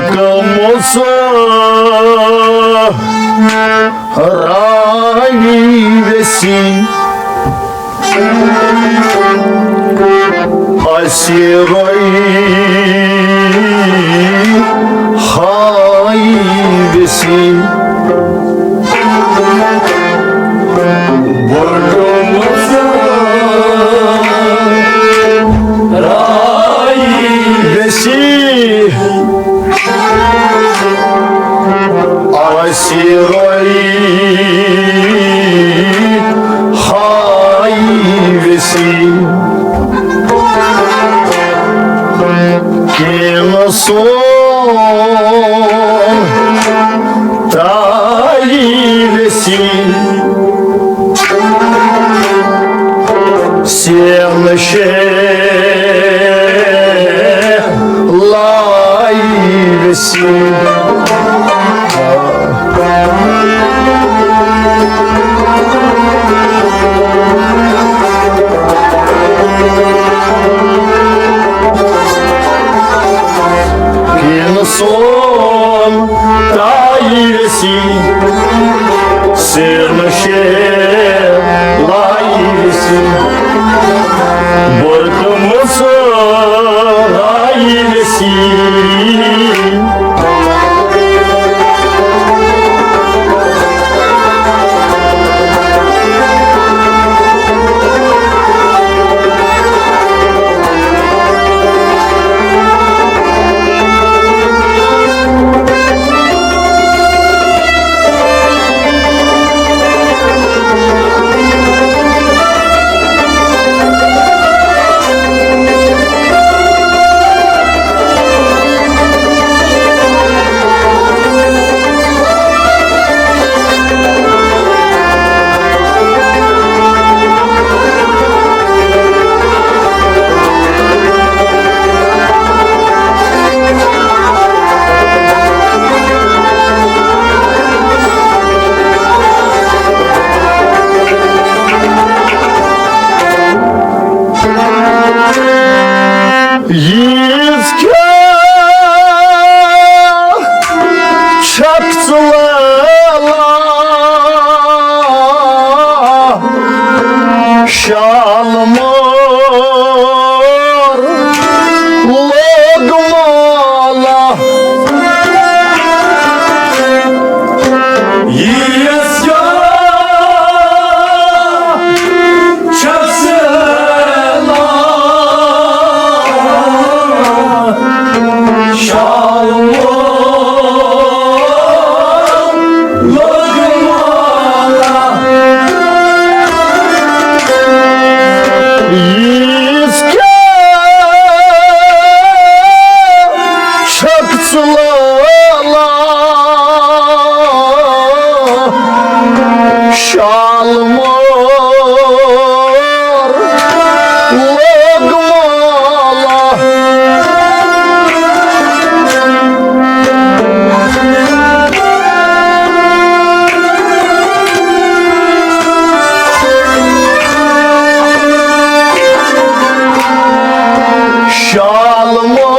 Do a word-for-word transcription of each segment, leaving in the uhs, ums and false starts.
کمس راوی ویسی، اسی روی ہائی ویسی۔ ویسی، اسی روی ہائی ویسی۔ کینٛہہ سون ترٛایی ویسی، سین شے لائی ویسی۔ کین سون تائی ویسی، سین شے لائی ویسی، برد مس رائی ویسی۔ ییٖژ کیٛاہ چھکھ ژٕ لٲلا، شالمور لوگ مالا۔ ییٖژ کیٛاہ چھکھ ژٕ لٲلا، شالمور لوگ مالا۔ ییٖژ کیٛاہ چھکھ ژٕ لٲلا، شالمور لوگ مالا۔ شالمور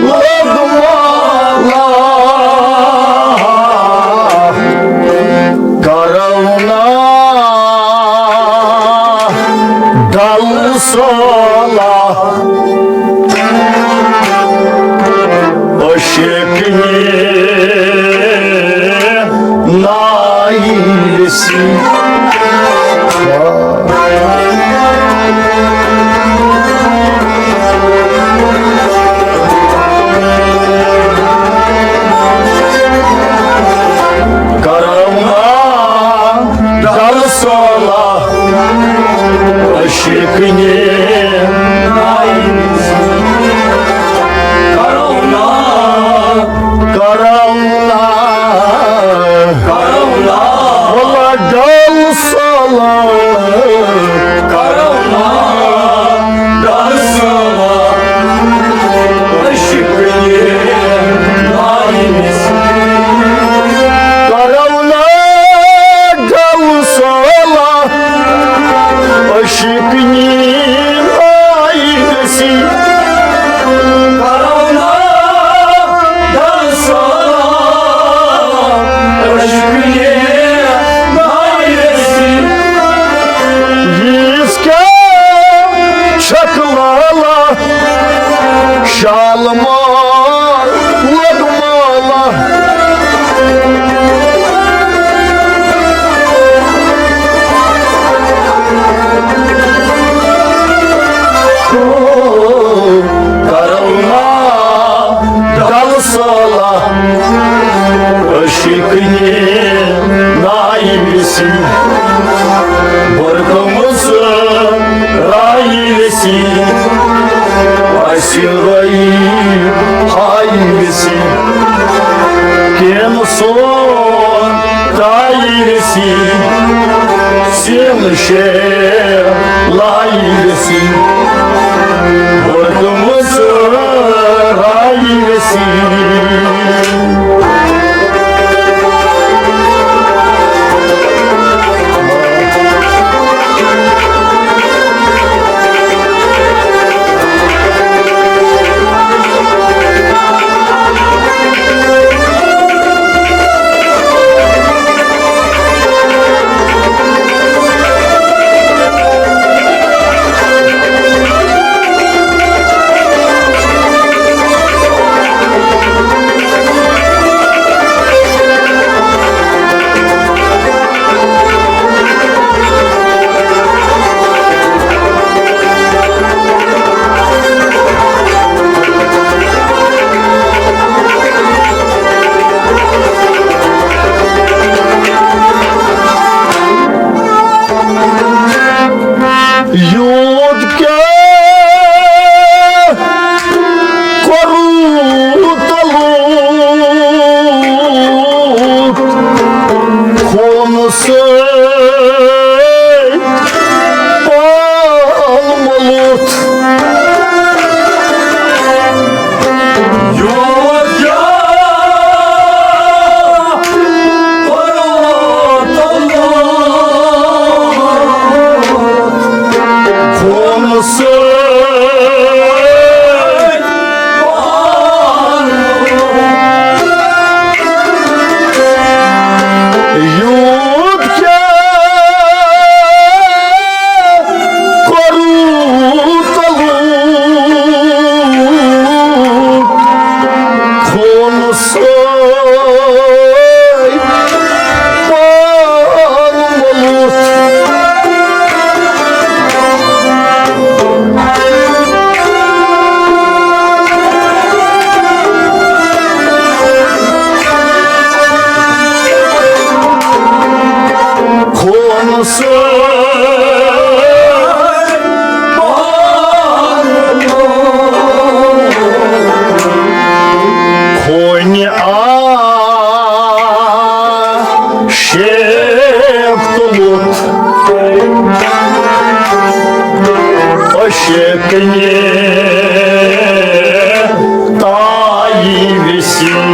لوگ مالا۔ کرو نا ڈل سالا، عشق نے نائی ویسی۔ کرو نا ڈل سالا، عشق نے نائی ویسی۔ کرو نا، کرو نا، کرو نا، ولا ڈل سالا، کرو نا ڈل سالا، عشق نے نائی ویسی۔ کرو نا ڈل سالا، عشق نے نائی ویسی۔ سین شیر لائی ویسی، ورکمس رائی ویسی۔ یوٗت کیٛاہ کوٚروٕ تلوٗت، خوٗنہٕ سۭتۍ پالمُت۔ یوٗت کیٛاہ خوٗنہٕ سۭتۍ یوٗت کیٛاہ کوٚروٕ تلوٗت، خوٗنہٕ سۭتۍ پالمُت۔ خوٗنہٕ سۭتۍ خوٗنہِ آشیب تُلُت، عشقنہِ تایہِ وِسِنۍ۔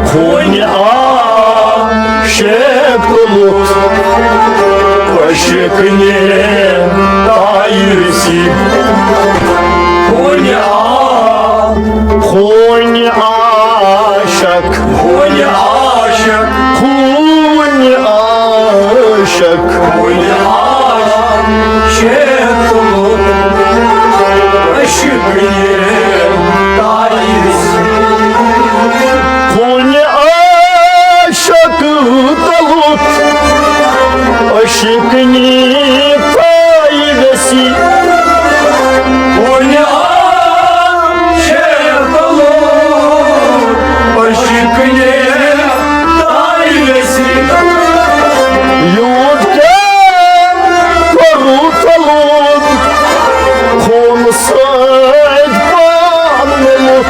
خوٗنہِ آشیب تُلُت، عشقنہِ تایہِ وِسِنۍ۔ خوٗنہِ آ-، خوٗنہِ عاشق، خوٗنہِ عاشق، خوٗنہِ عاشق، خوٗنہِ عاشق، شیخ تُلُن عشقنہِ تایہِ وِسِنۍ۔ خوٗنہِ عاشق تُلُن عشقنہِ تایہِ وِسِنۍ۔ خوٗنہِ عاشق تُلُن عشقنہِ تایہِ وِسِنۍ۔ یوٗت کیٛاہ کوٚروٕ تلوٗت، خوٗنہٕ سۭتۍ پان مِلُت۔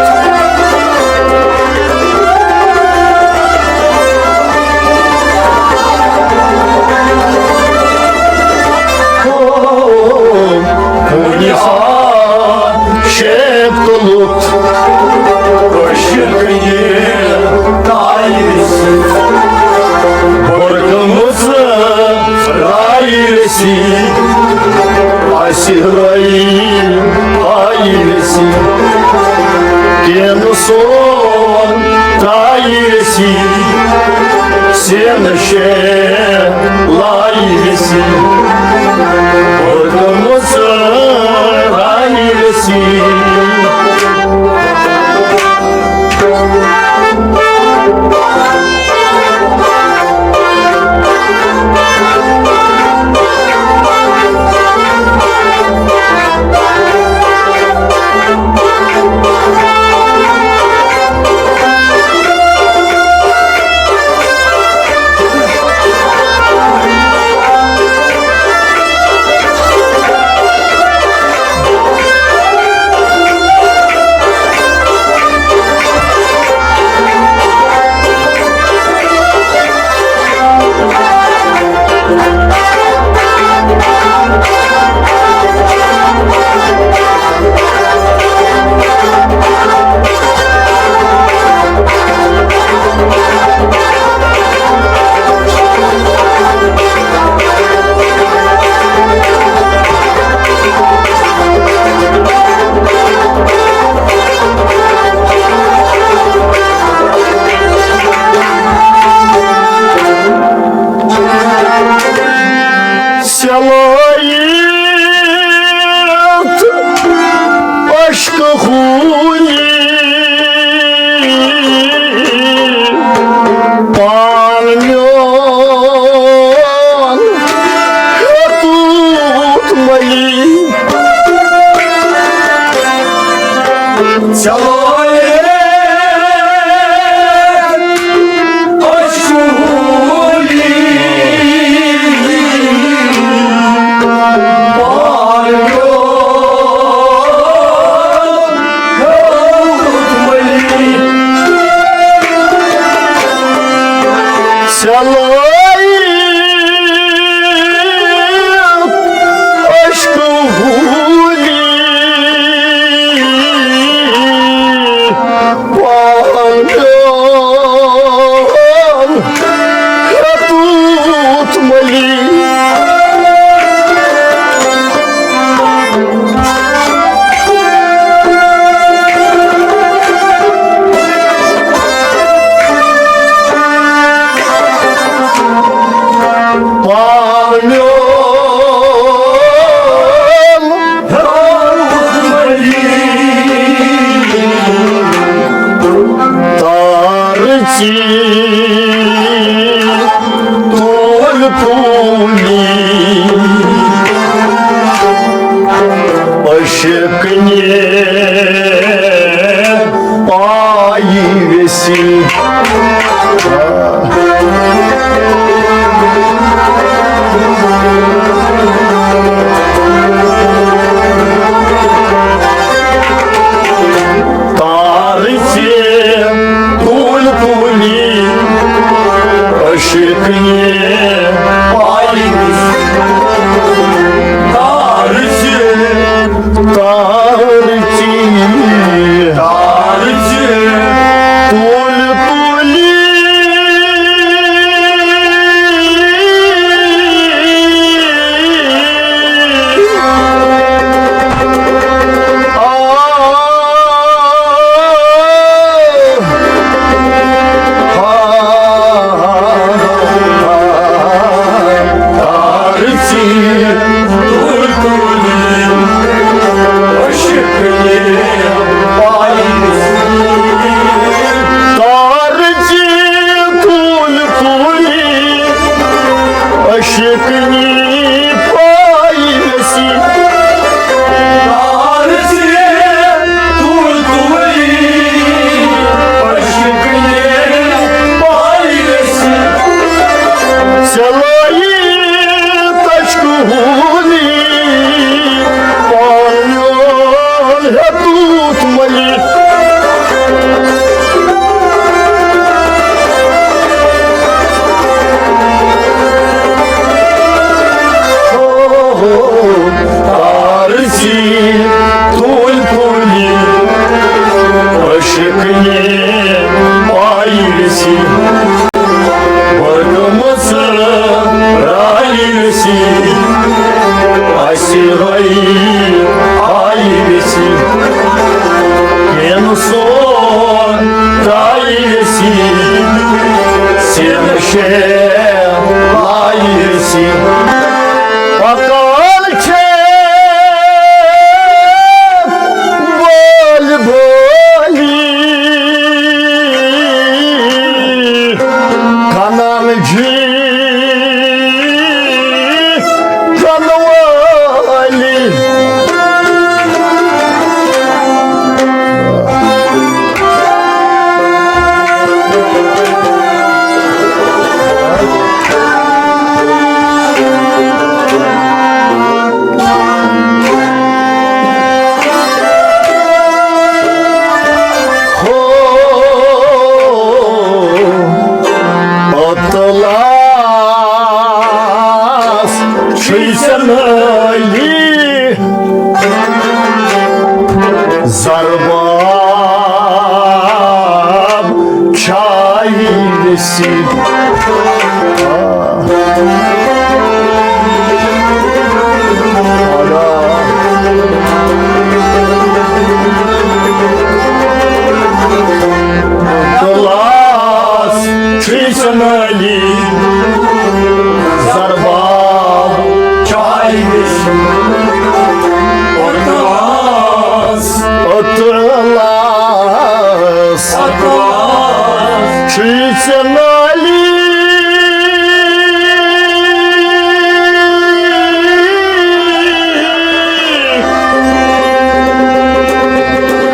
خوٗنہِ آشیب تُلُت، عشقنہِ تایہِ وِسِنۍ۔ بُرٕ گٔمٕژ رایہِ وِسِنۍ، اَسہِ رٲیی پایہِ وِسِنۍ۔ کینہٕ سون ترایہِ وِسِنۍ، سینہٕ شیلایہِ وِسِنۍ۔ بُرٕ گٔمٕژ رایہِ وِسِنۍ۔ ہوٗنی پان میون ہیوٚتُتھ مٔلی۔ چلو تارچی تول تولی عشق نے پائی ویسی۔ تار سے تول تولی عشق نے پائی ویسی۔ تار سے تار چی تار چی تول تولی۔ آ، آ، آ، تار چی تول تولی عشق نے پائی ویسی۔ تار چی تول تولی عشق نے پائی ویسی۔ تار چی تول تولی عشق نے پائی ویسی۔ چلو تشکہونی پانیول ہیتوت ملی۔ ہو، ہو، تار چی تول تولی عشق نے پائی ویسی۔ ورگمس رائی ویسی، اسی رائی آئی ویسی، کین سو رائی ویسی، سین شے آئی ویسی۔ پکان چھے بول بولی کنان جی کنوالی۔ ہو، اطلس چھُے سنٲیی زرباب چھائی ویسی۔ کلاس چھُے سنٲلی زرباب چھائی ویسی۔ اطلس، اطلس نالی۔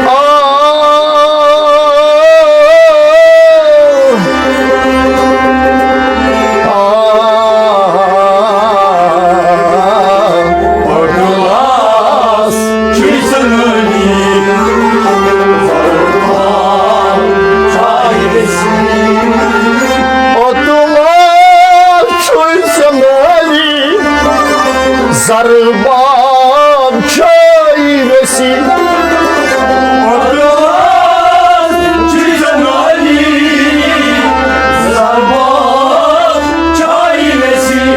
آ، آ، آ، پٹلاس چھُے ژٕ نٲلی۔ اوتُلا چھُے ژٕ نٲلی، زرباب چھٲے ویسی۔ اوتُلا چھُے ژٕ نٲلی، زرباب چھٲے ویسی۔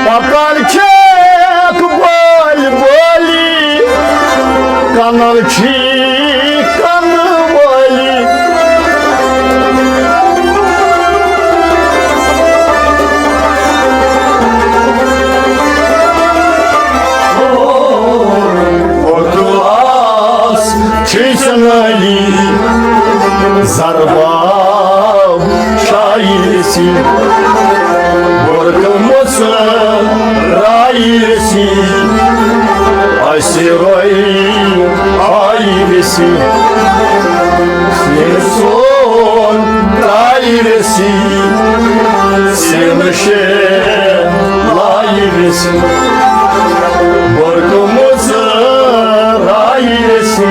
پکان چھکھ بٲلۍ بٲلی، کنن چھی کنہٕ وٲلی۔ اوتُلاس چھِ سنالی زرباب شاعری سی، برکمٕژ رایہِ سی، اَسہِ روٚے آیہِ ویسی۔ ییٚلہِ سون ترٛایہِ ویسی، سِنہٕ شے لایہِ ویسی۔ برکمٕژ رایہِ ویسی۔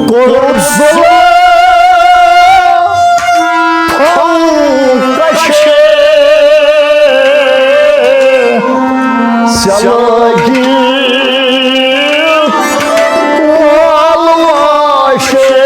کوٚر ظلم کشے سیاگی وال واشے۔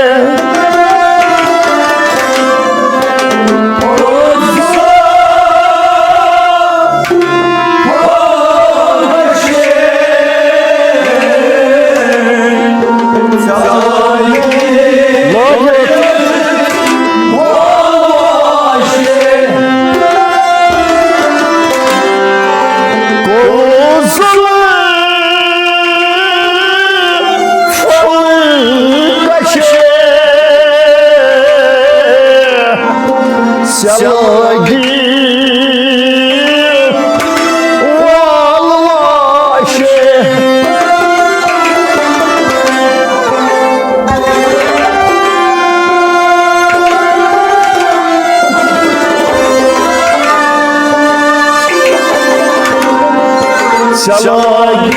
سیاگی وال واشے۔ سیاگی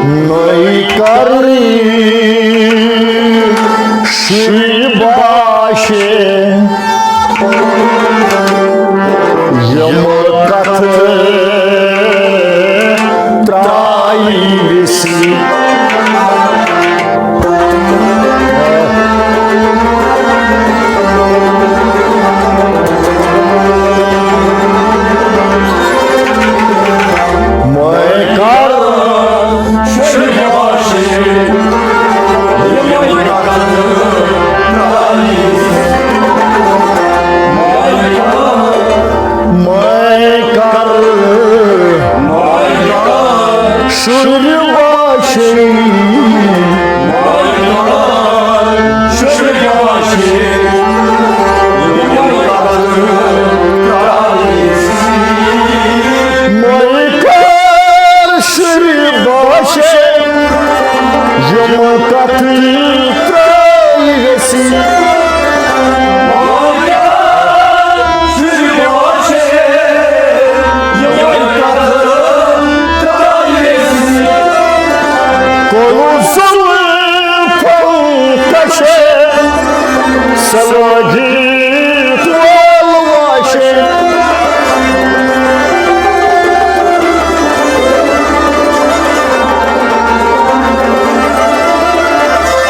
نٔے کر شُرۍ باشے، یِم کتھٕ ترٛایہِ ویسی۔ مےٚ کر مےٚ کر شُرۍ واشے۔ مےٚ کر شُرۍ واشے، یِم کتھٕ ترٛٲوۍ اَسہِ۔ زلفو کشے سلوگی وول واشے۔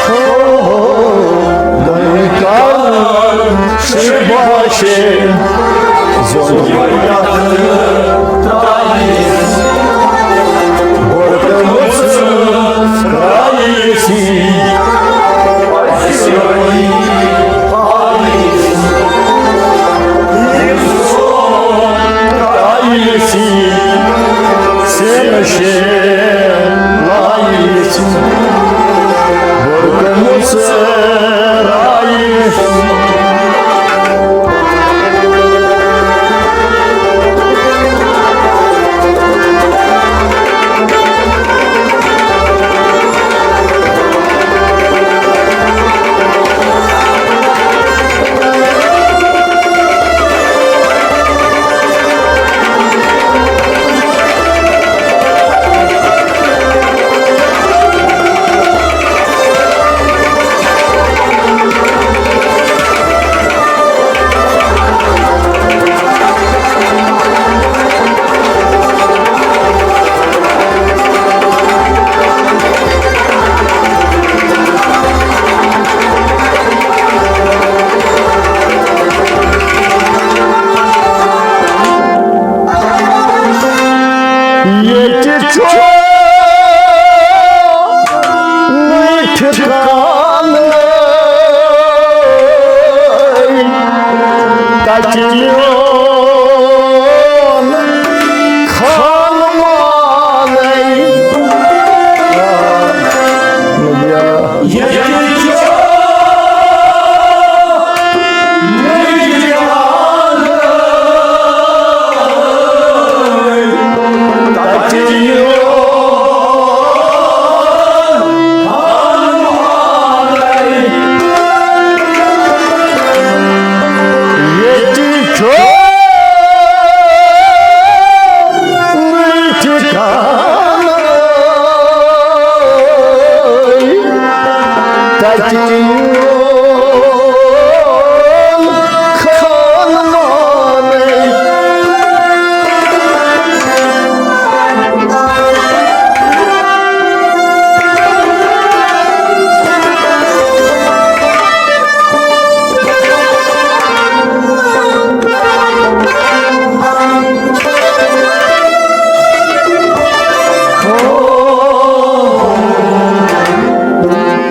ہو، ہو، دل کر شباشے زلفو ییٚتہِ چھُ نہٕ ٹھِکانہٕ تَتہِ میون خانمانَے۔ ییٚتہِ چھُ نہٕ ٹھِکانہٕ تَتہِ میون خانمانَے۔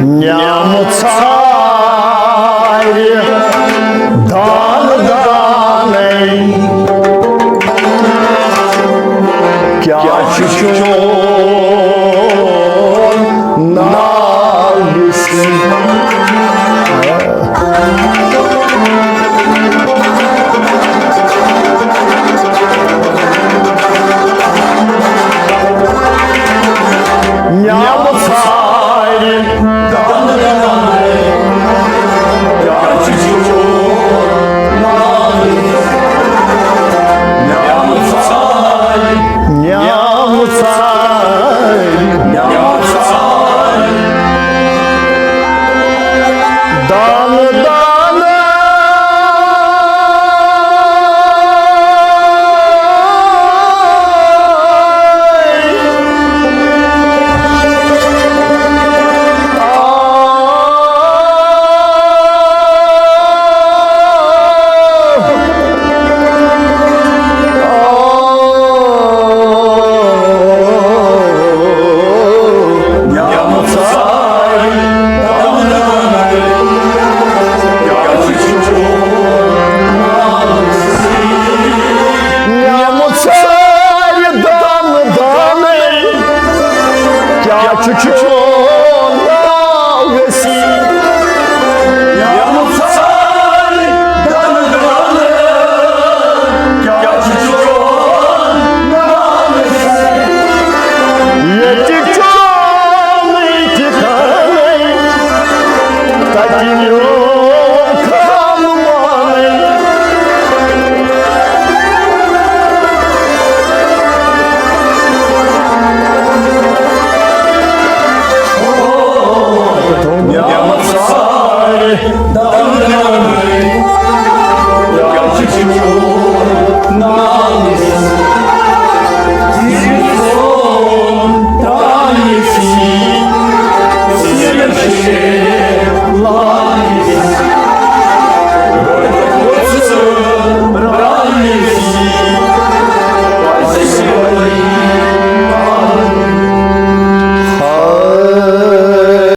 نیمہٕ ژھارِ دانہٕ دانَے، کیٛاہ چھُ چون ناو؟